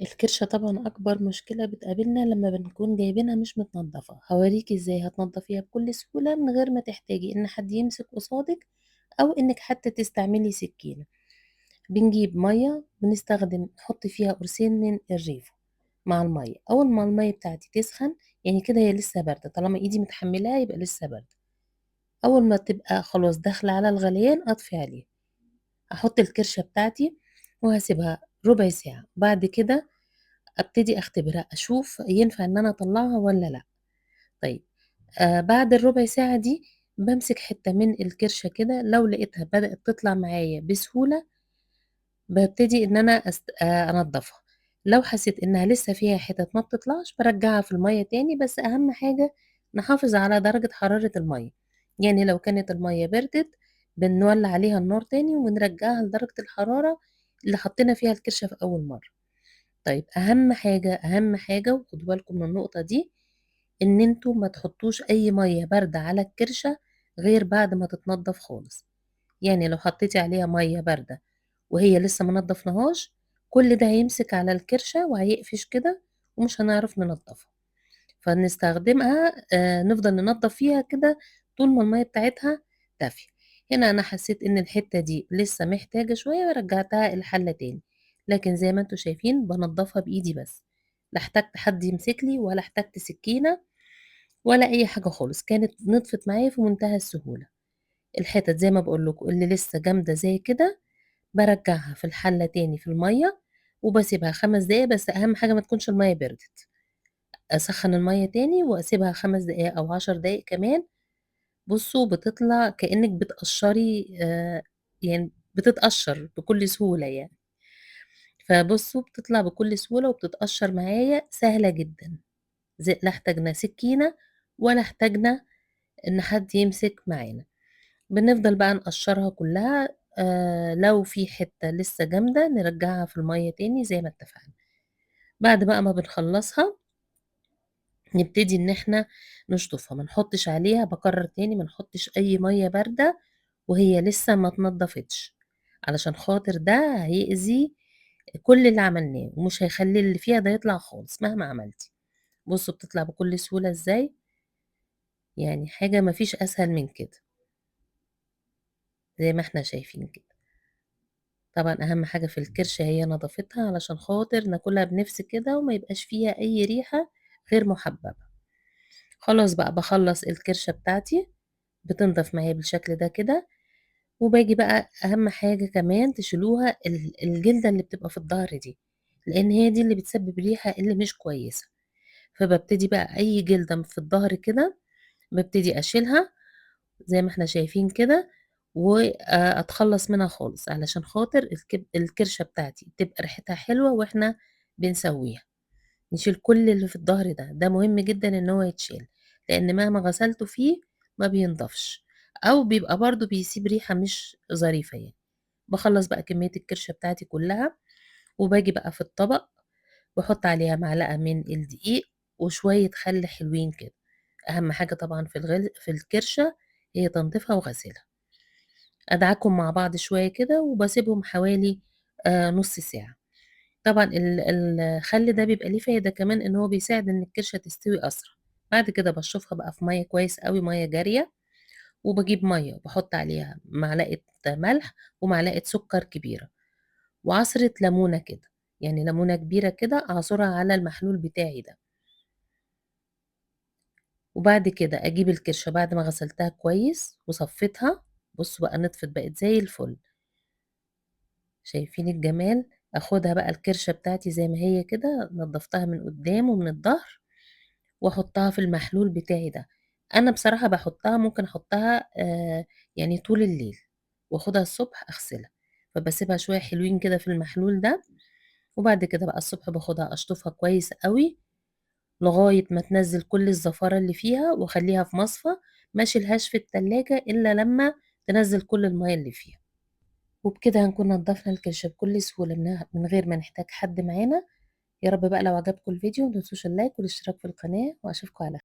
الكرشة طبعًا أكبر مشكلة بتقابلنا لمّا بنكون جايبينها مش متنضفة، هاوريكِ إزاي هتنضفيها بكل سهولة من غير ما تحتاجي إن حد يمسك قصادِك أو إنِك حتى تستعملي سكينة. بنجيب مَيّة نحط فيها قرصين من الريفو مع المَيّة، أول ما المَيّة بتاعتي تسخن يعني كده هي لسه باردة، طالما إيدي متحملاها يبقى لسه باردة. أول ما تبقى خلاص داخلة على الغليان أطفي عليها. أحط الكرشة بتاعتي وهاسيبها ربع ساعة، بعد كده أبتدي أختبرها، أشوف ينفع إن أنا أطلّعها والّا لأ. طيب بعد الربع ساعة دي بامسك حتّة من الكرشة كده، لو لقيتها بدأت تطلع معايا بسهولة بابتدي إن أنا أست أنضّفها، لو حسيت إنها لسه فيها حتت ما بتطلعش بارجّعها في المَيّة تاني، بس أهم حاجة نحافظ على درجة حرارة المَيّة، يعني لو كانت المَيّة بردت بنولّع عليها النار تاني ونرجّعها لدرجة الحرارة اللي حطينا فيها الكرشة في أول مرّة. طيب أهم حاجة، أهم حاجة وخدوا بالكم من النقطة دي، إن أنتم ما تحطوش أي مَيّة باردة على الكرشة غير بعد ما تتنضّف خالص، يعني لو حطيتِ عليها مَيّة باردة وهي لسه ما نضفناهاش، كل ده هيمسك على الكرشة وهيقفش كده ومش هنعرف ننضفها. فنستخدمها نفضل ننضف فيها كده طول ما المَيّة بتاعتها دافية. هنا أنا حسيت إن الحتة دي لسه محتاجة شوية ورجعتها الحلة تاني، لكن زي ما أنتم شايفين بانضفها بإيدي بس، لا احتجت حد يمسك لي ولا احتجت سكينة ولا أي حاجة خالص، كانت نضفت معايا في منتهى السهولة. الحتت زي ما باقول لكم اللي لسه جامدة زي كده بارجّعها في الحلة تاني في المَيّة وباسيبها 5 دقايق بس، أهم حاجة ما تكونش المَيّة بردت. أسخّن المَيّة تاني وأسيبها 5 دقايق أو 10 دقايق كمان. بُصّوا بتطلع كإنِّك بتقشّري يعني بتتقشّر بكل سهولة يعني. فبُصّوا بتطلع بكل سهولة وبتتقشّر معايا سهلة جدًا، لا احتاجنا سكينة ولا احتاجنا إن حد يمسك معانا. بنفضل بقى نقشّرها كلّها، لو في حتّة لسه جامدة نرجّعها في المَيّة تاني زي ما اتفقنا. بعد بقى ما بنخلّصها نبتدي إن إحنا نشطفها، ما نحطش عليها، باكرر تاني، ما نحطش أي مَيّة باردة وهي لسه ما اتنضفتش، علشان خاطر ده هيأذي كل اللي عملناه ومش هيخلّي اللي فيها ده يطلع خالص مهما عملتِ. بُصّوا بتطلع بكل سهولة إزاي، يعني حاجة ما فيش أسهل من كده. زي ما إحنا شايفين كده. طبعًا أهم حاجة في الكرشة هي نضافتها علشان خاطر ناكلها بنِفس كده وما يبقاش فيها أي ريحة غير محببة. خلاص بقى باخلّص الكرشة بتاعتي، بتنضف معايا بالشكل ده كده، وباجي بقى أهم حاجة كمان تشيلوها الجلدة اللي بتبقى في الضهر دي، لإن هي دي اللي بتسبب ريحة اللي مش كويسة. فبابتدي بقى أي جلدة في الضهر كده بابتدي أشيلها زي ما إحنا شايفين كده، وأتخلّص منها خالص علشان خاطر الكرشة بتاعتي تبقى ريحتها حلوة وإحنا بنسويها. نشيل كل اللي في الضهر ده، ده مهم جدًا إن هو يتشال، لإن مهما غسلته فيه ما بينضفش، أو بيبقى برضه بيسيب ريحة مش ظريفة يعني. باخلّص بقى كمية الكرشة بتاعتي كلها، وباجي بقى في الطبق باحط عليها معلقة من الدقيق وشوية خل حلوين كده. أهم حاجة طبعًا في الكرشة هي تنضيفها وغسيلها. أدعكهم مع بعض شوية كده وباسيبهم حوالي نُص ساعة. طبعًا الخل ده بيبقى ليه فايدة كمان إن هو بيساعد إن الكرشة تستوي أسرع. بعد كده باشطفها بقى في مَيّة كويس أوي، مَيّة جارية، وباجيب مَيّة وباحط عليها معلقة ملح ومعلقة سكر كبيرة، وعصرة ليمونة كده، يعني ليمونة كبيرة كده أعصرها على المحلول بتاعي ده. وبعد كده أجيب الكرشة بعد ما غسلتها كويس وصفيتها، بصوا بقى نطفت بقت زي الفل، شايفين الجمال؟ أخدها بقى الكرشة بتاعتي زي ما هي كده، نضفتها من قدام ومن الظهر، وأحطها في المحلول بتاعي ده. أنا بصراحة ممكن أحطها يعني طول الليل، وأخدها الصبح أغسلها، فباسيبها شوية حلوين كده في المحلول ده، وبعد كده بقى الصبح باخدها أشطفها كويس قوي لغاية ما تنزل كل الزفارة اللي فيها، وأخليها في مصفى، ما اشيلهاش في التلاجة إلا لما تنزل كل المية اللي فيها. وبكده هنكون نضفنا الكرشة بكل سهولة من غير ما نحتاج حد معانا. يا رب بقى لو عجبكم الفيديو ما تنسوش اللايك والاشتراك في القناة، وأشوفكم على خير.